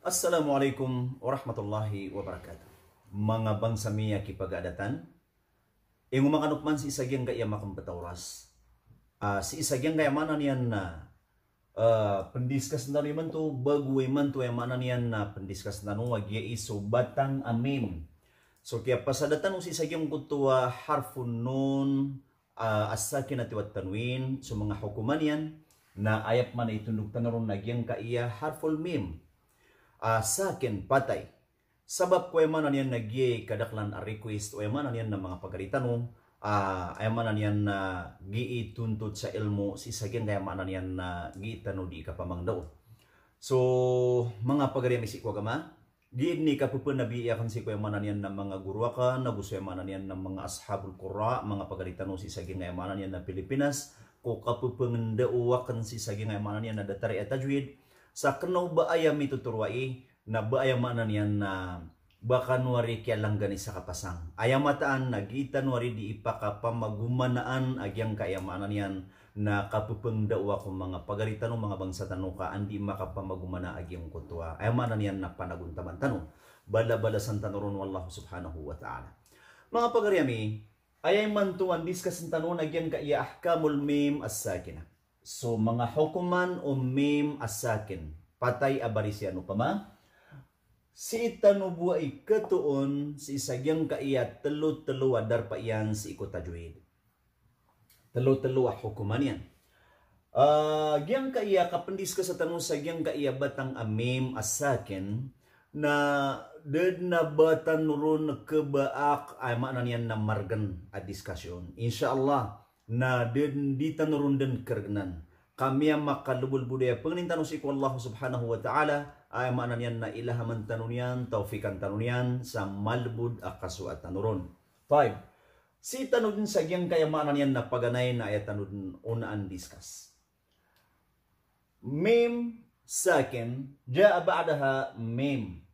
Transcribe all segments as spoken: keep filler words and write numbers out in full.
Assalamu alaikum warahmatullahi wabarakatuh. Manga bangsa mi a kipagadatan, ingoman kano pman sii sa giyangkaya makempet a oras. Ah, sii sa giyangkaya maana niyan na, ah, pendiscuss tano imanto, bago imanto aya maana niyan na pendiscuss tano a giya i so batang a mim. So kiyapasada tano sii sa giyangkoto a harfun nun, ah, as-sakinati wat tanwin, so manga hokoman iyan, na aya pman a itondog tano ron na giyangkaya harful mim. Ah, sakin, patay. Sabap ko aya maana niyan na giya i kadaklan a request o aya maana niyan na manga pagari tano, ah, aya maana niyan na giya i tontod sa ilmo sii sa giyangkaya maana niyan na giya tano di kapamangndao. So, manga pagari ami sii ko agama, giya i kapepenabi akn sii ko aya maana niyan na manga goro akn, ago so aya maana niyan na manga ashabul qurra, manga pagari tano sii sa giyangkaya maana niyan na Pilipinas, ko kapepengndao akn sii sa giyangkaya maana niyan na datar a tajwid, sa kena o ba aya mitotoro ai, na ba aya maana niyan na ba kano ari kiyalanggani sa kapasang. Aya mataan na giya tano ari di ipakapamagomanaan a giyangkaya maana niyan na kapepengndao ko manga pagari tano, manga bangsa tano ka an di makapamagomana a giyangkoto a, aya maana niyan na panagontaman tano. Balabalasan tano ron o Allah subhanahu wa ta'ala. Manga pagari ami, aya imanto a discuss tano na giyangkaya ahkamul mim as-sakinah. So manga hokoman o mim as-sakin, patay a baris iyan opama. Sii tano bo i ketoon sii sa giyangkaya telo-telo a darpa iyan sii ko tajwid. Telo-telo a hokoman iyan. Ah, giyangkaya kapendiscuss tano sa giyangkaya batang a mim as-sakin, na da den a ba tano ron kebaak, aya maana niyan na margen a discussion. Insha Allah, na da den di tano ron den kergenan. Ka miyamakalobol bo daya pengnin tano sii ko Allah subhanahu wa ta'ala, aya maana niyan na ilahaman tano niyan, tawfikan tano niyan, sa malbod a kasoat tano ron. Tayyib. Sii tano den sa giyangkaya maana niyan na paganay na aya tano den onaan discuss. Mim sakin, jaa ba'daha mim.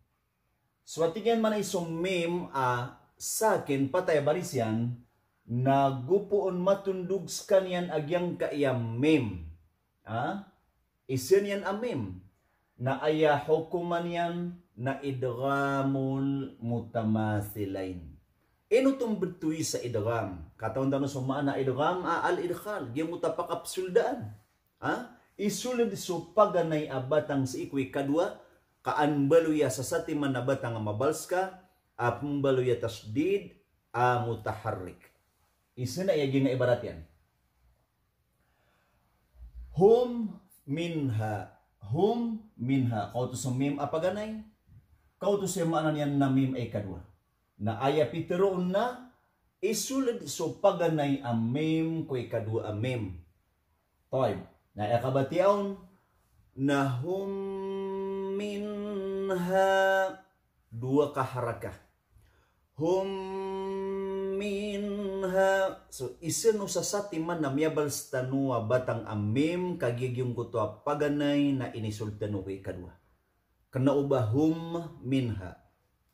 So a tig iyan maana i so mim a sakin, patay a baris iyan, na gopoon matondog sekaniyan a giyangkaya mim. Ha? Isa niyan a mim. Na aya hokoman iyan na idghamul mutamathilain. Ino oto mbetowi sa idgham? Katawan tano so maana idgham a al-idkhal, giyangkoto a pakapsoldaan. Ha? Isoled so paganay a batang sii ko ikadowa, ka an mbaloy a sasatiman a batang a mabals ka, a pembaloy a tasdid a mutaharrik. Isa na aya giyangkaya ibarat iyan. Hum minha. Hum minha. Kaoto so mim a paganay. Kaoto so maana niyan na mim a ikadowa. Na aya pitero on na isoled so paganay a mim ko ikadowa a mim. Tayyib. Na aya kabatiya on na hum minha. Dowa ka harakah. Hum minha. So, isa no sasatiman a miyabals tano a batang a mim, kagiya giyangkoto a paganay na inisoled tano ko ikadowa. Kena o ba hum minha.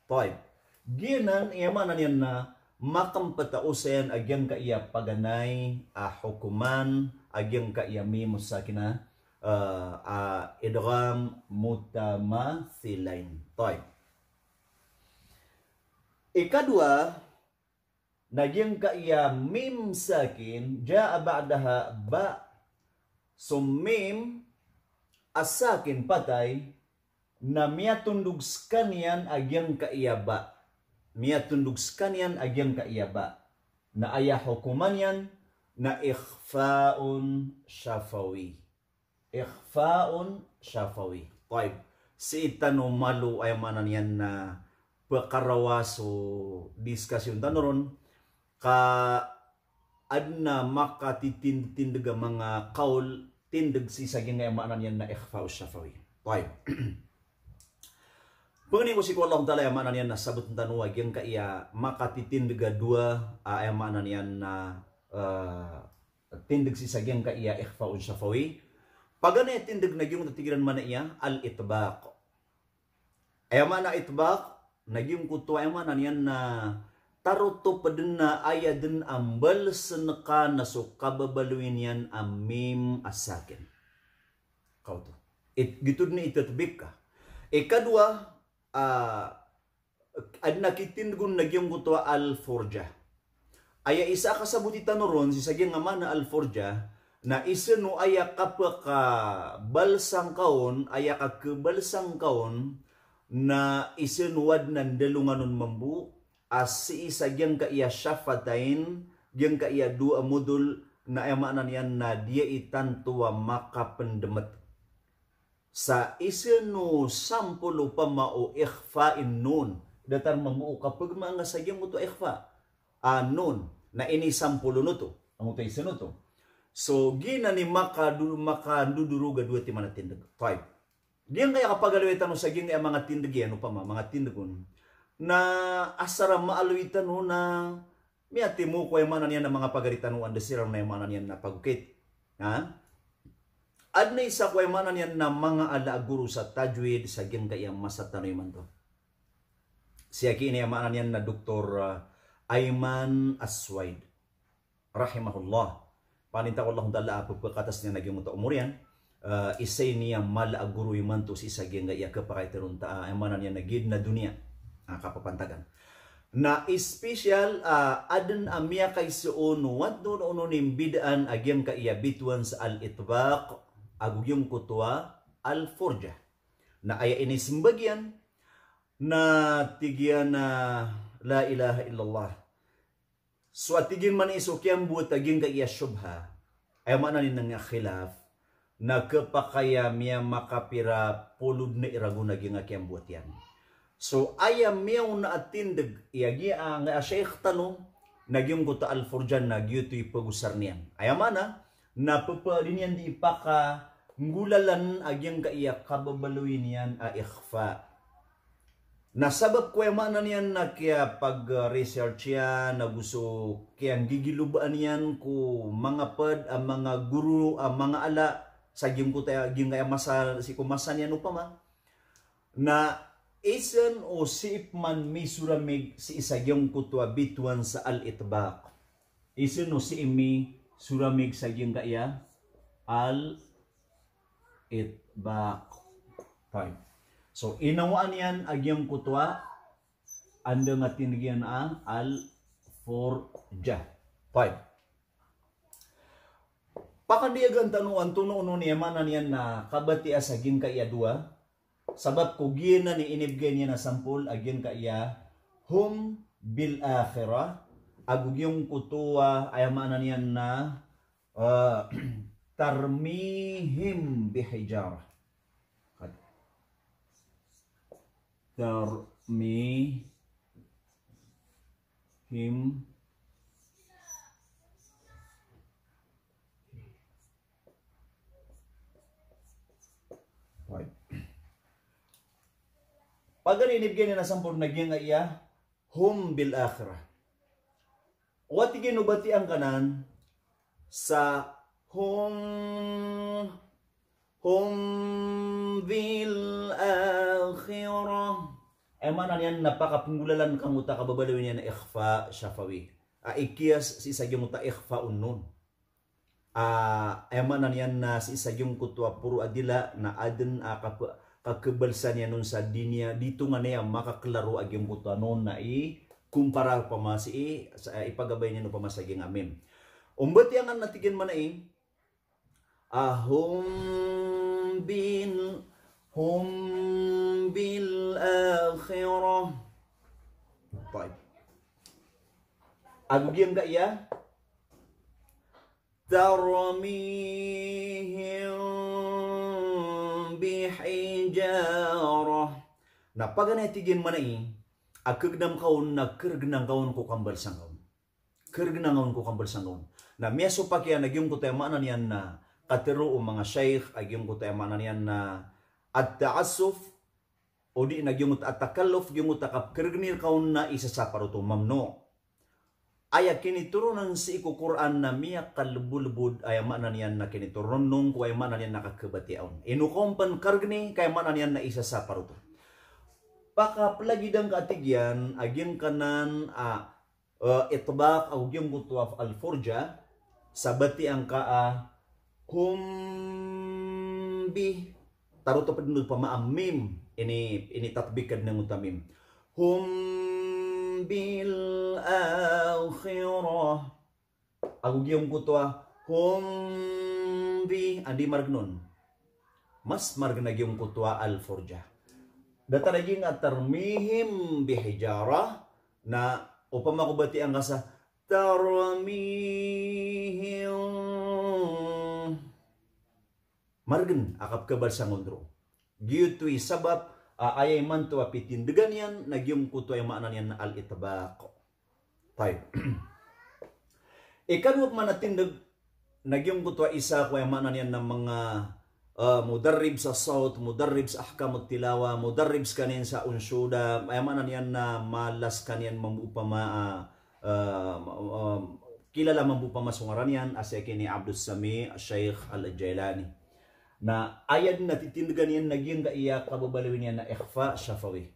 Tayyib. Giyanan, aya maana niyan na makempet a osayan a giyangkaya paganay a hokoman a giyangkaya mim sakinah, eh, a idgham mutamathilain. Tayyib. Ikadowa, na giyangkaya mim sakin, jaa ba'daha ba. So mim a sakin, patay, na miyatondog sekaniyan a giyangkaya ba. Miyatondog sekaniyan a giyangkaya ba. Na aya hokoman iyan na ikhfaun shafawi. Ikhfaun shafawi. Tayyib. Sii tano malo, aya maana niyan na pekarawa so discussion tano ron, ka aden a makatitindetindeg a manga kawl, tindeg sii sa giyangkaya maana niyan na ikhfaus shafawi. Tayyib. Pengnin ko sii ko Allah Ta'ala, aya maana niyan na saboten tano a giyangkaya makatitindeg a dowa, a, aya maana niyan na, eh, tindeg sii sa giyangkaya ikhfaun shafawi. Paganay a tindeg na giyangkoto tig iran maana iyan al-itbaq. Aya maana itbaq, na giyangkoto aya maana niyan na tarotop den a aya den a mbalesen ka na so kababaloy niyan a mim a sakin. Kaoto. It, giyoto den i itatbik ka. Ikadowa, ah, adn a kitindg on na giyangkoto a al-furjah. Aya isa a kasaboti tano ron sii sa giyangkai a maana al-furjah, na isa no aya kapakabalsang ka on, aya kakhabalsang ka on, na isa no adn a ndalongan on mambo, a sii sa giyangkaiya shafatain, giyangkaiya dowa a modol, na aya maana niyan na di a itanto a makapndmt. Sa isa no sampol opama o ikhfa in nun. Datar mambo o kapagmaanga sa giyangkoto a ikhfa a nun. Na inisampol on oto. Angkoto a isa on oto. So, giyanan i makado-, makandodorog a dowa timan a tindg. Tayyib. Giyangkaya kapagaloy tano sa giyangkaya manga tindg iyan, opama, manga tindg on. Na asar a maaloy tano na miyatimo ko aya maana niyan na manga pagari tano o anda siran na aya maana niyan na pagokit. Ha? Adn a isa ko aya maana niyan na manga ala a goro sa tajwid sa giyangkaya masa tano imanto. Sii aki ini aya maana niyan na Doktor, ah, Ayman Aswaid, rahimahullah. Paninta ko Allahu Ta'ala a pphakatas niyan a giyangkoto a omor iyan. Ah, isa ini a mala a goro imanto sii sa giyangkaya kapakaitaron ta, ah, aya maana niyan na giya dn a doniya. Ah, kapapantagan. Na special, ah, adn a miyakaisoon o antonaa onon i mbidaan a giyangkaya bitowan sa al-itbaq, ago giyangkoto a al-furjah. Na aya inismbag iyan, na tig iyan a la ilaha illallah. So a tig iyan man i so kiyambowat a giyangkaiya shubha. Aya maana niyan na khilaf. Na khapakay a miyamakapira polo dn i ragon a giyangkai a kiyambowat iyan. So aya miyaona a tindg, iyan giya a, a shaykh tano, na giyangkoto a al-furjah na giyoto i pagosar niyan. Aya maana, na pphadi niyan di ipaka nggolalan a giyangkaiya kababaloy niyan a ikhfa. Na sabap ko aya maana niyan na kiyapag-research iyan, ago so kiyanggigilobaan iyan ko manga pd a manga goro a manga ala sa giyangkoto a giyangkaya masa, sii ko masa niyan opama. Na isa o sii pman misoramig sii sa giyangkoto a bitowan sa al-itbaq. Isa o sii misoramig sa giyangkaya al-itbaq. Tayyib. So, inawaan iyan a giyangkoto a anda nga tindg iyan a al-furjah. Tayyib. Pakandiyagan tano antonaa onon i aya maana niyan na kabatiya sa giyangkaiya dowa. Sabap ko giyanan i inibgay niyan a sampol a giyangkaiya hum bil akhirah, ago giyangkoto a aya maana niyan na, ah, tarmihim bihijarah. Tarmihim Paganay inibgay niyan a sampol na giyangkaiya hum bil akhirah. Wa tig iyan o batiya angkanan sa hum, hum bil akhirah. Aya maana niyan na pakapenggolalan ka angkoto a kababaloy niyan a ikhfa shafawi. A ikiyas sii sa giyangkoto a ikhfa un nun. Ah, aya maana niyan na sii sa giyangkoto a poro a dila na aden a kap-, kakebalsan iyan on sa di niyan, di tonganay a makaklaro a giyangkoto a non na i kumpara opama sii, sa, ipagabay niyan opama sa giyangkai a mim. Ombatiya angkanan na tig iyan mana i, a hum bil, hum bil akhirah. Tayyib. Ago giyangkaiya, tarmihim bihijarah. Na paganay tig iyan mana i, a kegenam ka on na keregenam ka on ko kambalsan ka on. Keregenam ka on ko kambalsan ka on. Na miyasopak iyan a giyangkoto aya maana niyan na katero o manga shaykh, a giyangkoto aya maana niyan na at-ta'assuf, odi na giyangkoto a takalluf, giyangkoto a kapkeregeni reka on na isa sa paroto, mamnu. Aya kinitoronan sii ko Qur'an na miyakalebodlebod, aya maana niyan na kinitoronan on ko aya maana niyan na kakebatiya on. Ino ka on pen karegeni, ka aya maana niyan na isa sa paroto. Pakaplagidan ka a tig iyan a giyangkanan a eh, itbaq ago giyangkoto a al-furjah, sa batiya angka a hum bi, taroto ped on opama a mim, Ini, ini tatbik ka dn angkoto a mim. Hum bil akhirah. Ago giyangkoto a hum bi, anda i margn on? Mas margn a giyangkoto a al-furjah. Datar a giyangkai a tarmihim bi hijarah, na opama ko batiya angka sa tarmihim. Margn a kapkhabal sa ngondro. Giyoto i sabap a aya imanto a pitindgan iyan na giyangkoto a aya maana niyan na al-itbaq. Tayyib. Ikadowa pman a tindg na giyangkoto a isa ko aya maana niyan na manga, ah, mudarrib sa sawt, mudarrib sa ahkamut tilawa, mudarrib skaniyan sa unshuda, aya maana niyan na mala skaniyan mambo opama, ah, ah, ah, kilala mambo opama so ngaran iyan a si Abdus Sami Sheikh Al-Jailani. Na aya dn a titindgan iyan na giyangkaya kababaloy niyan na ikhfa shafawi.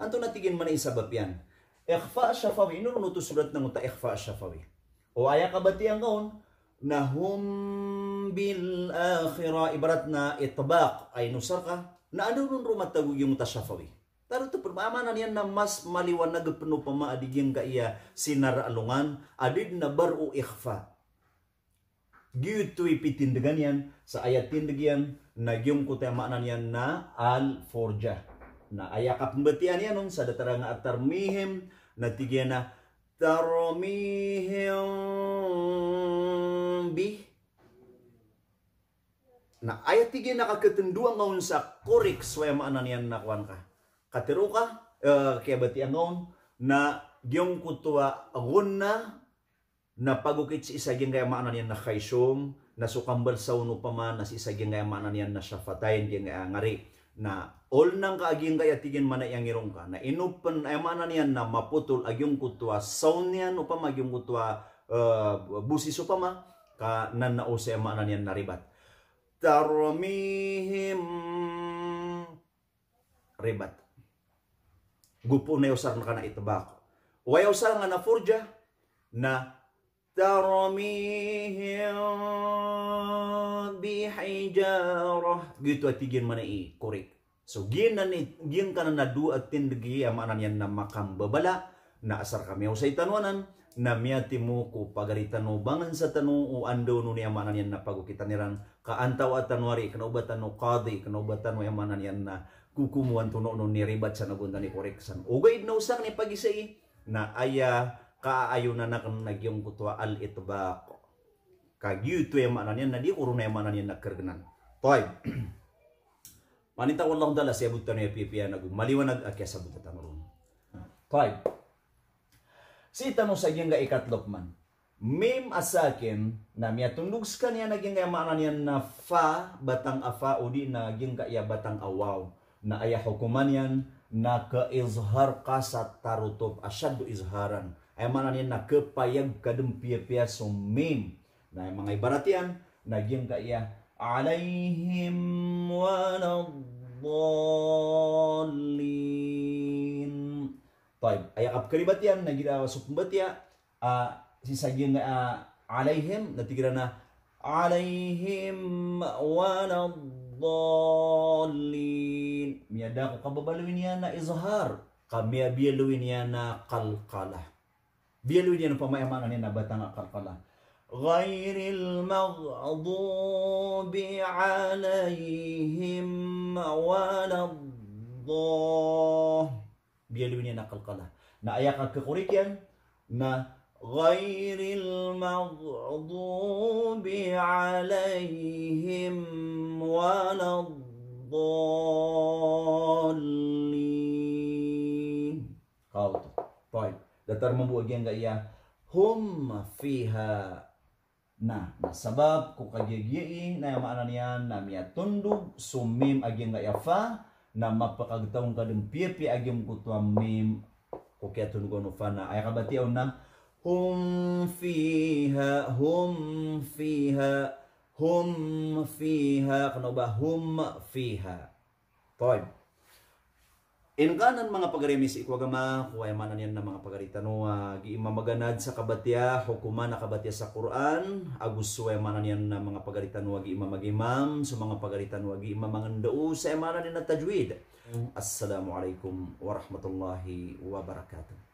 Antonaa tig iyan man i sabap iyan? Ikhfa shafawi, ino ron oto so sorat na angkoto a ikhfa shafawi? O aya kabatiya angka on na hum bil akhirah, ibarat na itbaq a inosar ka, na anda ron ron matago giyangkoto a shafawi? Taro to pn, aya maana niyan na mas maliwanag pn opama a di giyangkaya sinar alongan, a di dn a bar o ikhfa. Giyoto i pitindgan iyan, sa aya tindg iyan na giyangkoto aya maana niyan na al-furjah. Na aya kapmbatiyaan iyan on sa datar angka a tarmihim, na tig iyan a tarmihim bi. Na aya tig iyan a kakatndoa angka on sa korek so aya maana niyan na kowan ka. Katharo ka, eh, kiyabatiya angka on, na giyangkoto a ghunnah, na pagokit sii sa giyangkaya maana niyan na khayshum, na so kambal sa on opama na sii sa giyangkaya maana niyan na shafatayn, giyangkaya ngari. Na oln angka a giyangkaya tig iyan man a iyangirong ka. Na ino pn aya maana niyan na mapotol a giyangkoto a sound niyan opama, giyangkoto a, eh, bosis opama, ka nanao sa aya maana niyan na ribat. Tarmihim ribat. Gopo na aya osar angka na itbaq. O aya osar angka na furjah, na tarmihim bi hijarah. Giyoto a tig iyan man i korek. So giyanan i, giyangkanan a dowa a tindg i aya maana niyan na makambabala, na asar ka miyaosay tano anan, na miyatimo ko pagari tano, bangnsa tano o anda on i aya maana niyan na pagokitan iran, ka antawaa tano ari, kna o ba tano qadi, kna o ba tano aya maana niyan na kokomowan tano on i ribat san ago antonaa i korek san. Ogaid na osar i pagizai, na aya kaayonan akn na giyangkoto a al-itbaq. Ka giyoto aya maana niyan na di ko ron aya maana niyan na krgnan. Tayyib. Paninta ko Allahu Ta'ala, siyabot tano aya piyapiya na go maliwanag a kiyasabot tano ron. Tayyib. Sii tano sa giyangkai a ikatlo pman. Mim a sakin, na miyatondog skaniyan a giyangkai a maana niyan na fa, batang a fa, odi na giyangkai a batang a waw. Na aya hokoman iyan na kaizhar ka sa tarotop, ashaddu izharan. Aya maana niyan na kapayag ka dn piyapiya so mim. Na aya manga ibarat iyan na giyangkaya alaihim waladdallin. Tayyib, aya kapkharibat iyan na igira so pmbatiya, ah, sii sa giyangkaya alaihim, na tig iran a alaihim waladdallin. Miyada ko kababaloy niyan a izhar, ka miyabiyaloy niyan a qalqalah. Biyaloy niyan opama aya maana niyan na batang a qalqalah. Ghairil maghdubi alaihim waladdallin. Biyaloy niyan a qalqalah. Na aya kakhakorek iyan na ghairil maghdubi alaihim waladdallin. Kaoto. Tayyib. Datar mambo a giyangkaya hum fiha. Na, na sabap ko kagiya-giyai, na aya maana niyan na miyatondog so mim a giyangkaya fa, na mapakagtaw ngka dn piyapiya a giyangkoto a mim ko kiyatondogan o fa, na aya kabatiya on na hum fiha, hum fiha, hum fiha, kna o ba hum fiha. Tayyib. Ingkanan manga pagari ami sii ko agama, ko aya maana niyan na manga pagari tano a gii mamaganad sa kabatiya, hokoman a kabatiya sa Qur'an, ago so aya maana niyan na manga pagari tano a gii mamagimam, so manga pagari tano a gii mamangndao sa aya maana niyan na tajwid. Assalamu alaikum warahmatullahi wabarakatuh.